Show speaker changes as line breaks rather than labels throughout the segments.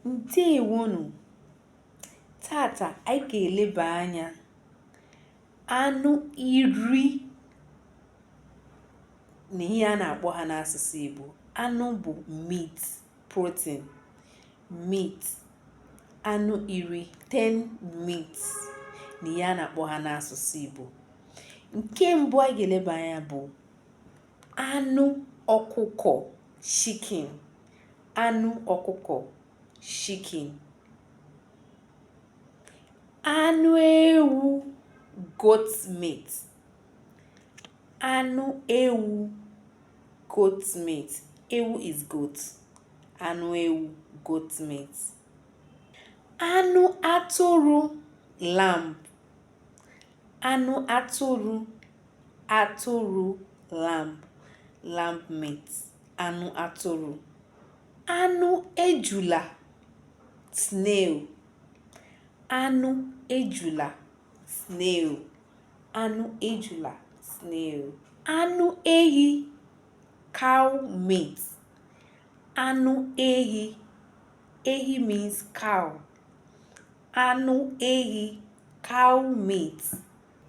Ndewonu! Tata anyị ga-eleba anya anụ 10 na ihe a na-akpọ ha n'asụsụ Igbo. Anụ bụ meat, protein, meat, anụ 10, 10 meats na ihe a na-akpọ ha n'asụsụ Igbo. Nke mbụ anyị ga-eleba anya bụ anụ ọkụkọ, chicken, anụ ọkụkọ, chicken. Anụ ewu, goat meat, anụ ewu, goat meat. Ewu is goat. Anụ ewu, goat meat. Anụ atụrụ, lamb, anụ atụrụ, atụrụ, lamb, lamb meat, anụ atụrụ. Anụ ejula, snail, anụ ejula, snail, anụ ejula, snail. Anụ ehi, cow meat, anụ ehi, ehi means cow, anụ ehi, cow meat.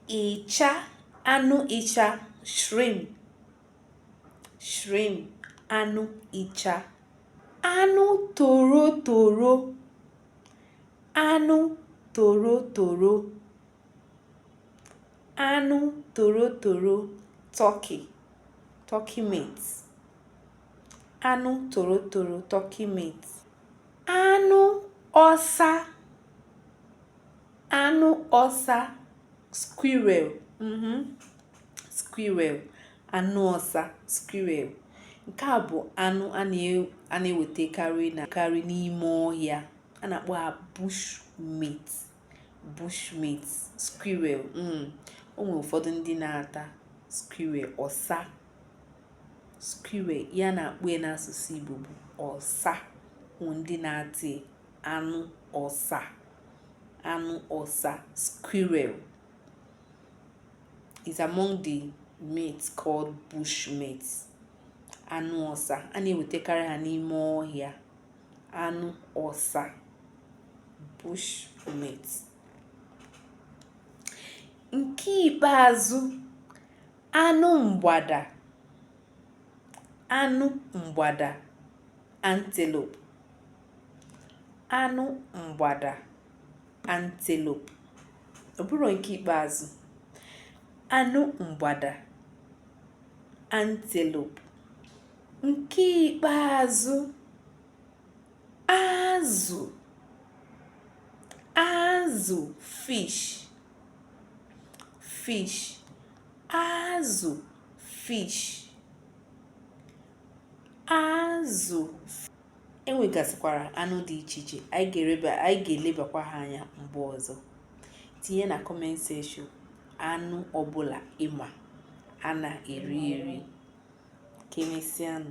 Ịcha, anụ ịcha, shrimp, shrimp, anụ ịcha. Anụ torotoro, anụ torotoro, anụ torotoro, turkey, turkey meat, anụ torotoro, turkey meat. Anụ ọsa, anụ ọsa, squirrel, squirrel, anụ ọsa, squirrel. Nke a bụ anụ a na-ewetakarị na karị n'ime ọhịa. A na-akpọ ha bush meat, bush meat, squirrel. O nwere ụfọdụ ndị na-ata squirrel, ọsa, squirrel. Ya na-akpọ ya n'asụsụ Igbo bụ ọsa. O nwere ndị na-ata anụ ọsa, anụ ọsa, squirrel is among the meats called bush meat. Anụ ọsa a na-ewetakarị ha n'ime ọhịa, anụ ọsa, bush meat. Nke ikpeazụ, anụ mgbada, anụ mgbada, antelope, anụ mgbada, antelope. Ọ bụrụ nke ikpeazụ, anụ mgbada, antelope. Nke ikpeazụ, azụ, azụ, fish, fish, azụ, fish, azụ. Enwegasịkwara anụ dị iche iche anyị ga-elebakwa ha anya mgbe ọzọ. Tinye na comment section anụ ọbụla ịma a na-eri eri. Ka emesịanụ.